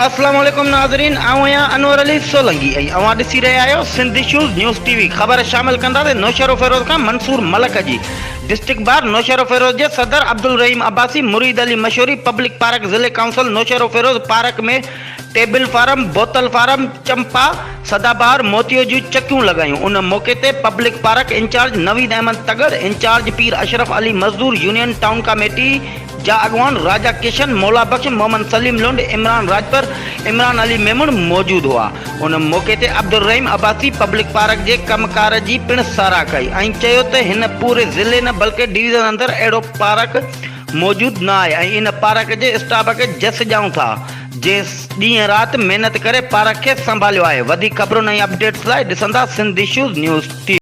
اسلام عليڪم ناظرين آئون آهيان انور علي سولنگي ۽ اوهان ڏسي رهيا آهيو Sindh issues news T V خبر شامل ڪنداسين نوشهروفيروز کان منصور ملڪ جي ڊسٽرڪٽ بار نوشهروفيروز جي صدر عبدالرحيم عباسي مريد علي مشوري پبلڪ پارڪ ضلعي council Naushahro Feroze park ۾ table form, بوتل فارم، چمپا، سدابهار موتيو جون چڪيون لڳايون. ان موقعي تي public park incharge Naveed Ahmed Tagar, incharge Pir Ashraf Ali Mazdoor union town committee جا اڳواڻ راجا ڪشن، مولا بخش، محمد سليم لنڊ، عمران راڄپر، عمران علي ميمڻ موجود هئا. ان موقعي تي عبدالرحيم عباسي پبلڪ پارڪ جي ڪم ڪار جي پڻ ساراهه ڪئي ۽ چيو ته هن پوري ضلعي نه بلڪه ڊويزن اندر اهڙو پارڪ موجود نه آهي ۽ ان پارڪ جي اسٽاف کي جس ڏيون ٿا. جنهن ڏينهن رات محنت ڪري پارڪ کي سنڀاليو آهي. وڌيڪ خبرن ۽ اپڊيٽس لاء ڏسندا سنڌ اشوز نيوز ٽي.